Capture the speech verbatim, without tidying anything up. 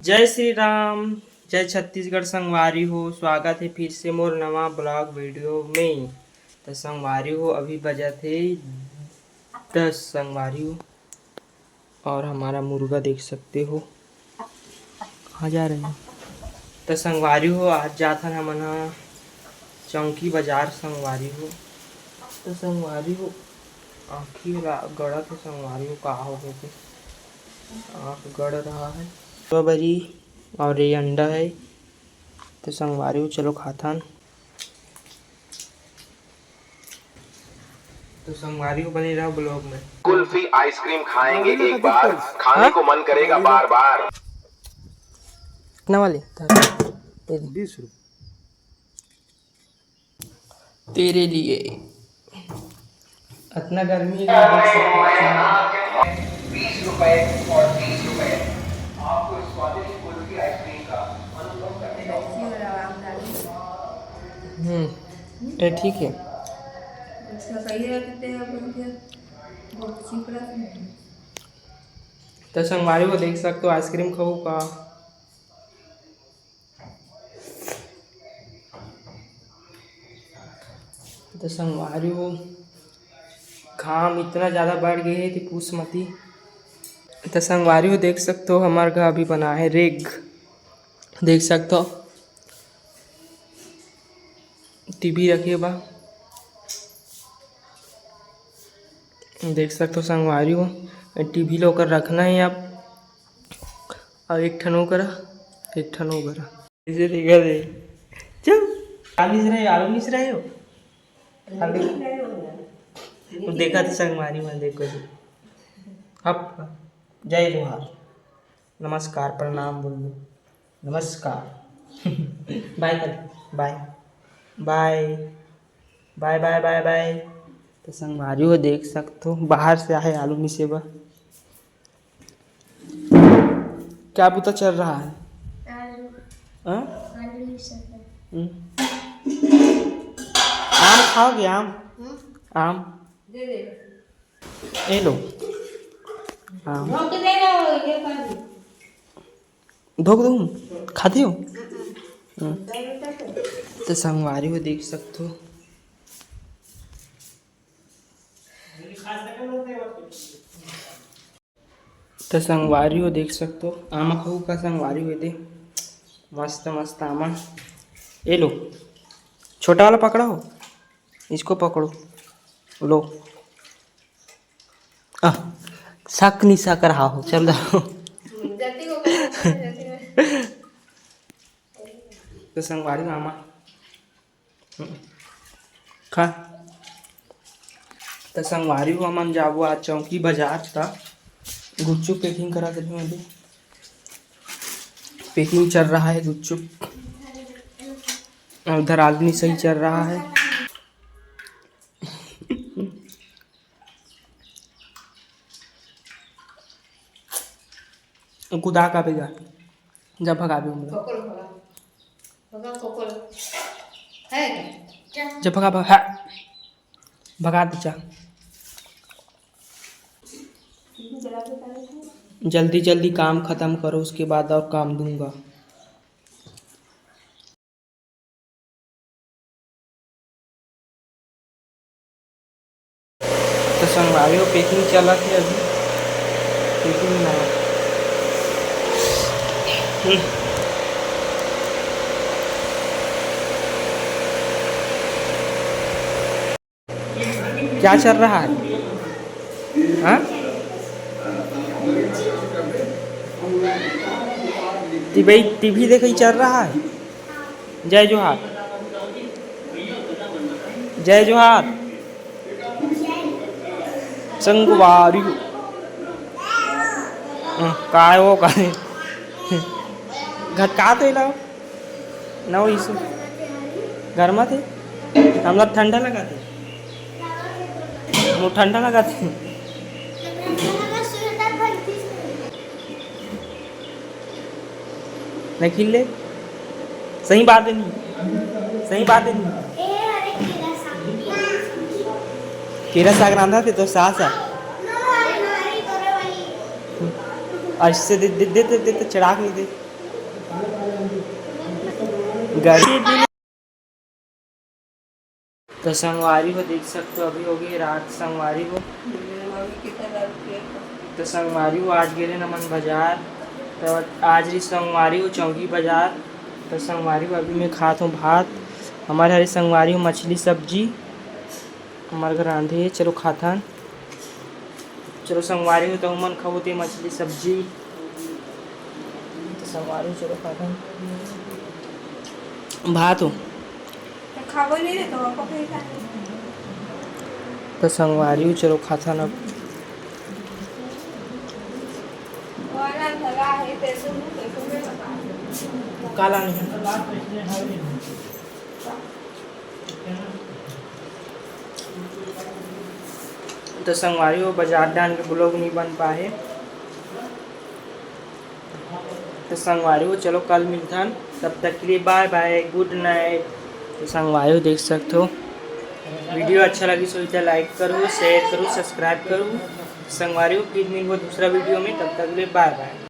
जय श्री राम, जय छत्तीसगढ़ संगवारी हो, स्वागत हे फिर से मोर नवा vlog video में। त संगवारी हो, अभी बजत हे दस संगवारी हो, और हमारा मुर्गा देख सकते हो। कहाँ जा रहे हैं? त संगवारी हो, आज जाथन हमन ह चौकी बाजार संगवारी हो। त संगवारी हो, आँखी ला गड़त हे संगवारी हो, का हो गए थे, आँख गड़ रहा है। स्ट्रॉबेरी और ये अंडा है। त संगवारी हो, चलो खाथन। तो संगवारी हो, बने रहो vlog में। कुल्फी आइसक्रीम खाएंगे एक बार, खाने को मन करेगा बार बार। कितना वाली? ये ले। बीस रुपये। तेरे लिए। इतना गर्मी है कि देख सकते हो। बीस रुपए और तीस रुपए, आपको स्वादिष्ट कुल्फी आइसक्रीम का अनुभव करने का मौका। हम्म, ये ठीक है। अच्छा, सही है, कितने हैं अपन के? बहुत cheap रहते हैं। तो संगवारी हो, देख सकते हो, आइसक्रीम खाऊ का। तो संगवारी हो, घाम इतना ज़्यादा बढ़ गए है कि पूछ मती। तो संगवारी हो, देख सकते हो, हमार घर अभी बना है रेग, देख सकते हो, टीवी रखे बा, देख सकते हो संगवारी हो, टीवी ला ओकर रखना है अब। और एक ठन ओकरा, एक ठन ओकरा। इसे देखा दे। चल। आलू मिस रहे, आलू मिस रहे हो? आलू। वो देखा था संगवारी में, देखो जी। अब जय जोहार, नमस्कार, प्रणाम बोल दो। नमस्कार। बाय कर, बाय। बाय। बाय, बाय, बाय, बाय। तो संगवारी हो, देख सकते हो, बाहर से आए आलू मिसे बर। क्या बुता चल रहा है? आलू। हाँ? आलू मिस रहा है। हम्म। आम खाओगे, आम? हम्म। आम? दे दे। ये लो। आम। धो के दे ना, ये कर दे। धोक दूँ? खाती हो? हम्म। तो संगवारी हो, देख सकते हो। तो संगवारी हो, देख सकते हो, आमा खाऊ का संगवारी हो दे। मस्त मस्त आमा। ये लो, छोटा वाला पकड़ा हो, इसको पकड़ो, लो। आ, शक नहीं शक रहा हो, चल रहा हो। तो संगवारी हो, आमा खा। त संगवारी हो, हमन जाबो आज चौकी बाजार, त गुपचुप packing करा के देहूं अभी। Packing चल रहा है गुपचुप, और उधर आदमी सही चल रहा है। कुदा का बेगा, जब भगाबे उमला। पकड़ भगा। भगा, पकड़। है क्या? जब भगा, भगा, भगा दीजा। जल्दी जल्दी काम खत्म करो, उसके बाद और काम दूंगा। तो संगवारी हो, packing चलत हे अभी, packing ना। हम्म। क्या चल रहा है? हाँ? टीवी, टीवी देखे चल रहा है। जय जोहार, जय जोहार। संगवारी। हं, काय हो, काय? घटका तो इलाओ। ना हो इसु। घर में थे। हमला ठंडा लगा थे। वो ठंडा लगा थे। नहीं खिल ले। सही बात है नहीं। सही बात है नहीं। केरा साग रांधा थे तो सास आ। आज से दे, दे, दे, दे, दे, तो चढ़ा के नहीं दे। गरीब। तो संगवारी हो, देख सकते हो, अभी हो गई रात संगवारी हो। तो संगवारी हो, आज गेले हमन बाजार। तो आज रही संगवारी हो चौकी बाजार। तो संगवारी हो, अभी मैं खात हूँ भात। हमारे हरी संगवारी हो मछली सब्जी, हमारे घर रांधे। चलो खाथन। चलो संगवारी हो, तो हमन खाओ ते मछली सब्जी। तो संगवारी हो, चलो खाथन भात हो। तो खाबो नहीं रे, तो आपको फिर खाने। तो संगवारी हो, चलो खाथन अब। वाला लगा है, तेरे को मुंह, तेरे को मैं बता दूँ। काला नहीं। तो संगवारी हो, बाजार डाल के ब्लॉग नहीं बन पाए। तो संगवारी हो, चलो कल मिलथन, तब तक के लिए बाय बाय, गुड नाइट। तो संगवारी हो, देख सकते हो, वीडियो अच्छा लगी सो इधर लाइक करो, शेयर करो, सब्सक्राइब करो। संगवारी हो, फिर मिलबो दूसरा वीडियो में, तब तक के लिए बाय बाय।